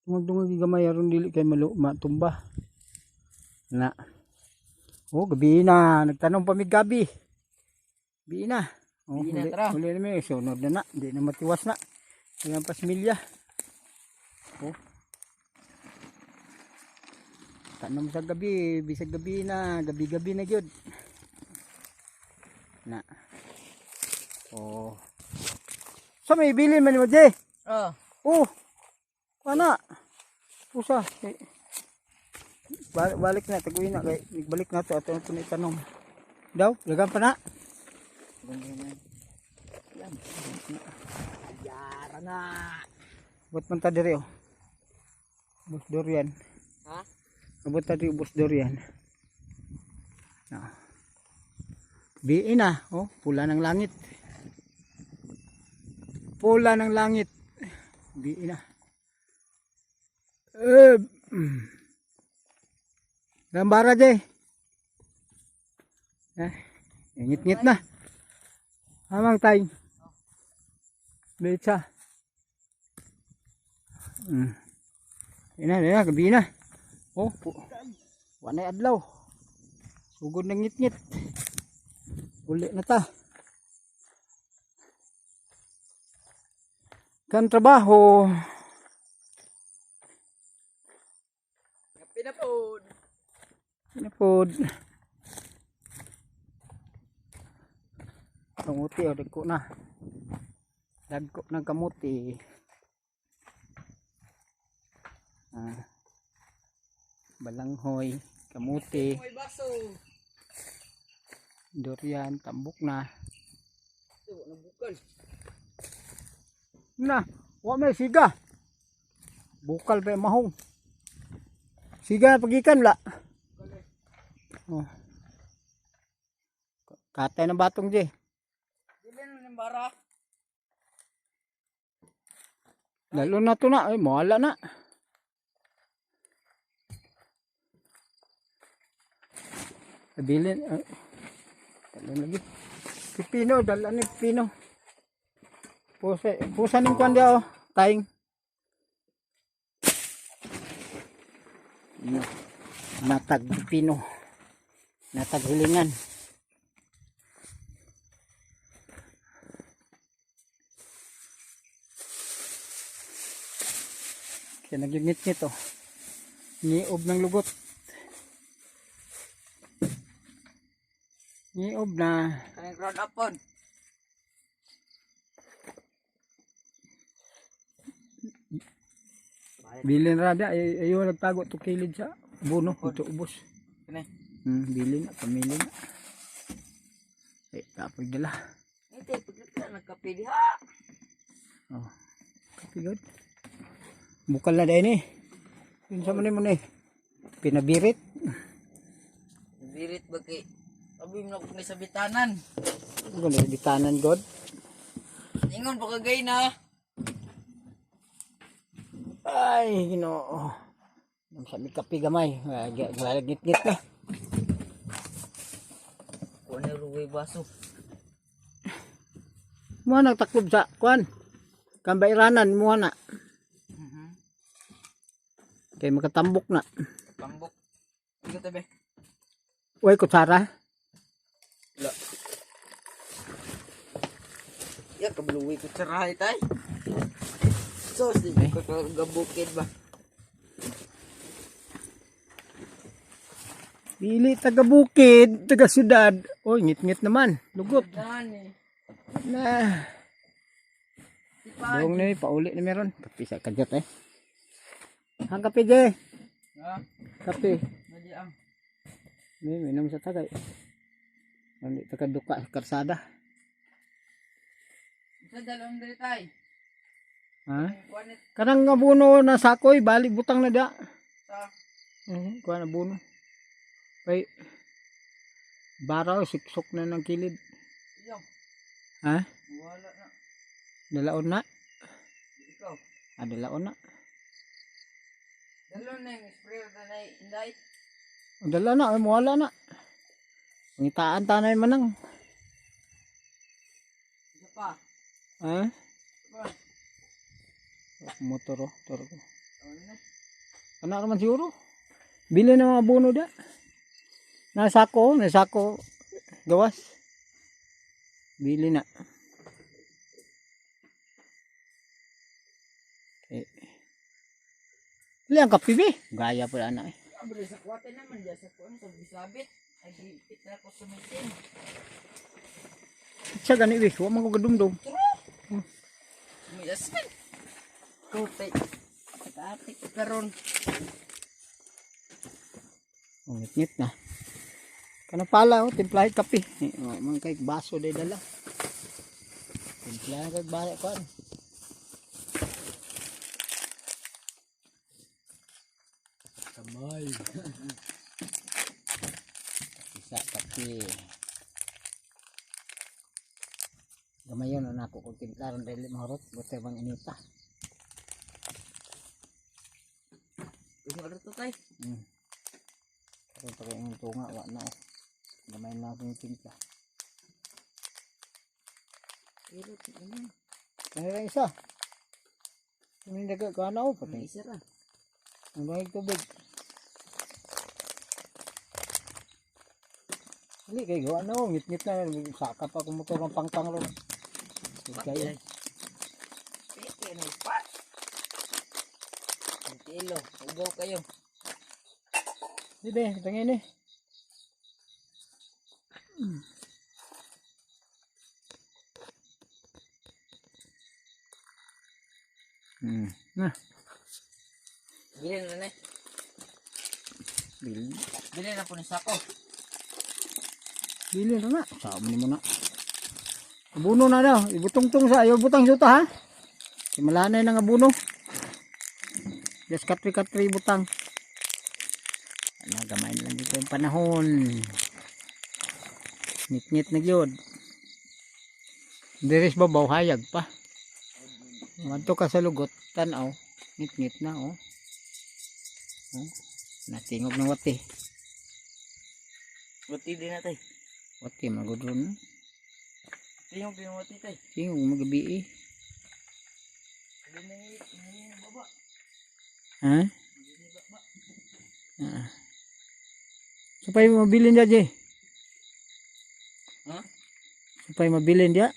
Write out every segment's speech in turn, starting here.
Dungag gamay aron dili kay malu matumba. Na. Oh, gabi na. Nagtanom pa mi gabi. Gabi na. Oh, Gabi na, uli, tara. uli na mi. Sunod na na. Di na matiwas na. Ayan pa similya. Oh. Tanom sa gabi. Bisag gabi na. Gabi-gabi na gyud. Na. Oh. Sa may bilin man mo, Jay? Oh. Oh. Ana. Pusa. Eh. Balik na taguin na kay balik na to ato na ni tanong. Daw, dagan pa na. Yara na. Abot man ta diri oh. Bus durian. Ha? Abot ta diri bus durian. Na. Biin na, oh, pula ng langit. Pula ng langit. Biin na. Eh. Gambara jay. Eh, ngit-ngit na. Hamang tayo. Betsa. Ina, ina, gabi na. Oh, po. Wanay adlaw. Sugod ng ngit-ngit. Uli na ta. Kan trabaho. Kape na po. Ano po? Kamuti o, dagko na. Dagko ng kamuti. Ah. Balanghoy, kamuti, May baso. durian, tambok na. Ito, nabukal. Na, wa may siga. Bukal pa yung mahong. Siga na pagikan la. Oh. Katay ng batong di. Dili na ng bara. Lalo na to na, ay mawala na. Abilin, ay. Dala lagi. Pipino, dala ni pipino. Pusa, pusa ning kwan dia oh, taing. No. Natag pipino. Natag hilingan. Kaya nagyungit-ngit oh. Ngiob ng lugot. Ngiob na. Kanang ground up on. Bilin rada ay ayo nagtago to kilid sa buno ito ubos. Kani. Bilin na pamili na. Eh tapoy dala. Ito, pagkita nagkape diha. Oh. Kapigod. Bukal na dahil ni. Yun sa man mo ni. Pinabirit. Birit ba kay Abi mo na kung sa bitanan. Gano bitanan god. Ingon pa kagay na. Ay, Ginoo. Nang sa mi kape gamay, glalagit-git na. Kuha na ruway baso. Mo na taklob sa kuan. Kambairanan mo na. Kay makatambok na. Tambok. Ikaw tabi. Uy, kutsara. La. Ya, kabluwi ko tsarahay tay. Sos, di ko kagabukid ba? Dili taga bukid, taga syudad. Oy, ngit-ngit naman. Lugot. Gani. Na. Tipa. Dong ni pauli na meron. Kape sa kadyot eh. Ang kape je. Ha? Kape. Nadi ang. May minom sa tagay. Hindi taga duka sa karsada. Sa dalawang dali tay. Ha? Kuha ni Kanang nga buno na sakoy, balik butang na da. sa Kuha na buno. Kay baraw siksok na ng kilid. iyo. Ha? Wala na. Dalaon na. Ikaw. Ah, dalaon na. Dalaw na yung sprayer na na inday. Dala na, ay mawala na. Pangitaan tanay manang. Isa pa. Ha? Isa pa. Motor oh, toro ko. Ano na? Kana naman siguro. Bili na mga abono da. Nasa ko, nasa ko gawas. Bili na. Eh. Bili ang kape be. Gaya pala na eh. Abre sa kwate naman diya sa kuan sa bisabit. Ay gipit na ko sumitin. Siya gani be, wa man ko gadumdum. Sumilasan. Kutay. Ate ko karon. Oh, ngit na. Kana pala oh, timplahe kape. Eh, oh, man kay baso day dala. Timplahe kay baso kuan. Kamay. Isa kape. Gamayon na nako kung timplaron dili mahurot, buti bang inita. Tunga to tay. Karon pa kay imong tunga wa na oh. Gamay na akong timpla. Pero ano? Ano lang isa? Ano yung daga kuan oh, May patay. isa ra. Ang dahil tubig. Dili kay gawa na oh, ngit-ngit na saka pa kung motor ng pangpang ron. Kaya Peke no pa. Ang Kilo, ugaw kayo. di be, tangin eh. Na, Bilhin na na. bili. Bilhin na po ni sako. Bili na na. Sa mo ni mo na. Abuno na daw. Ibutong-tong sa ayaw butang suta ha. Simalanay na nga abuno. Just katri-katri butang. Ano, gamay na lang dito yung panahon. Ngit-ngit na gyud. Diris babaw hayag pa. Ngadto ka sa lugot, tanaw. Ngit-ngit na oh. Oh, natingog ng wati. Buti din na tay. Wati magudron. Tingog din wati tay. Tingog magabi eh. Bilhin na baba. Ha? Ah. Supay mabilin dia, Jay. Ha? Supay mabilin dia.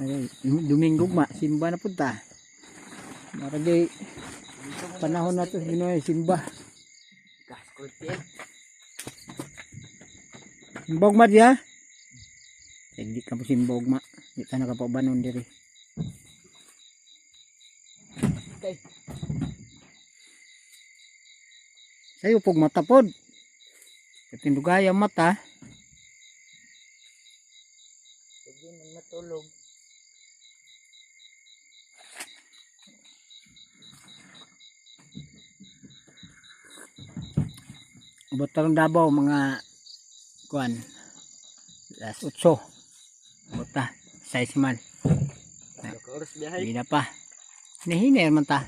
Ay, Domingo ma, simba na punta. Maragay panahon na to Ginoy simba. Gas ko tay. Simbog ma diya. Hindi ka po simbog ma. Di ka nakapabanon diri. Tay. Sayo pog mata pod. Katindugay ang mata. Sige man matulog. Abot tarong Davao mga kuan. Alas 8. Abot ta. Size man. Ka oras biyahe. Hindi na pa. Nihiner man ta.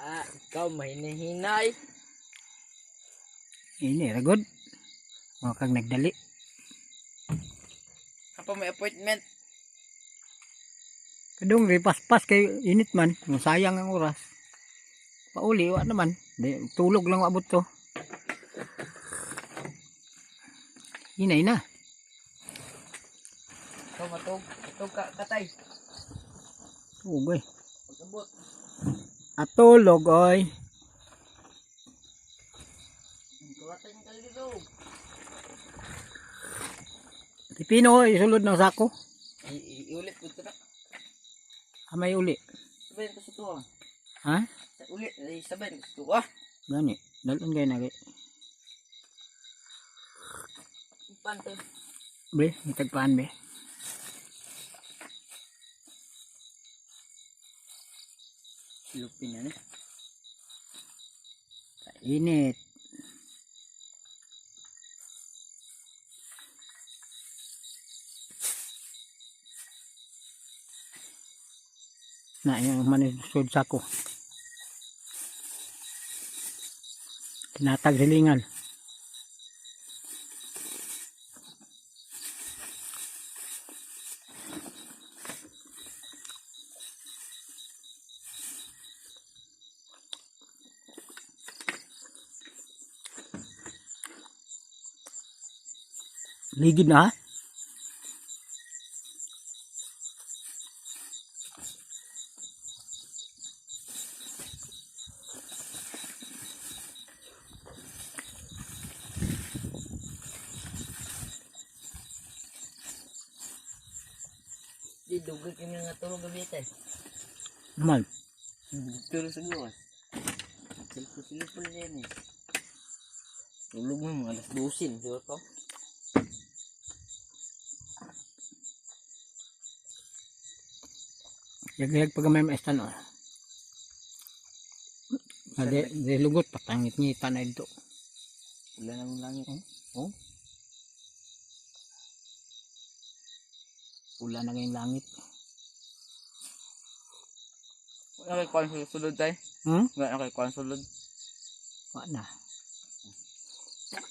Ah, ikaw mahinahinay. Ini ragod. Mga kag nagdali. Kapag may appointment. Kadong ripaspas kay init man. Sayang ang oras. Pauli wa naman. Di, tulog lang abot to. Hinay na. Ikaw matug. Matug ka katay. Ugay. Pag-abot. Atulog oy. Kawatan ka dito. Pipino oy, isulod ng sako. Iulit ko ito na. Amay uli. Sabayan ko sa tuwa. Ha? Ulit, ay, sabayan ko sa tuwa. Gani. Dalon gay na kay. Pante. Be, itagpaan be. Lupin na ni. Kainit. Na yung manisod sako. Tinatag silingan. Ligid na ha. Di dugay kami nga tulog gabi tay. Naman. Tulog sa gawas. Silpo-silpo na yan eh. Tulog mo mga alas 12, di ba pa? Yag-yag pag may maestan oh. Di, di lugot patangit ngita na ito. Wala namang langit. Oh. Pula na ngayong langit. Wala kay kwan sulod tay. Hmm? Wala kay kwan sulod. Wa na.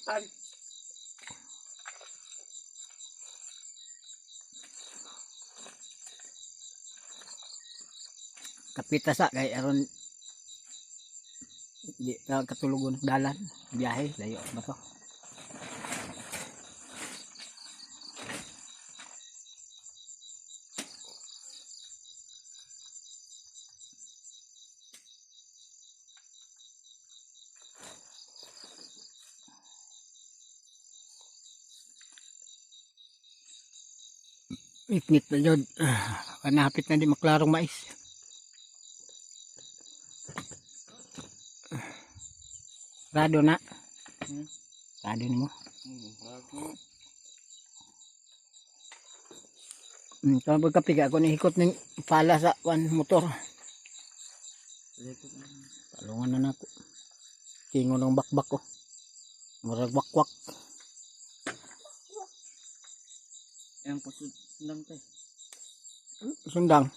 Tag. Kapita sa kay aron di ka katulugon dalan biyahe layo ba to. Iknit na yun. Kanapit na di maklarong mais. Rado na. Hmm? Rado ni mo. Bago. Kung pagkapiga ako nihikot ng pala sa one motor. Talungan na nako. Tingo ng bakbak ko. Murag wakwak. Ang kusod lang tay. Sundang.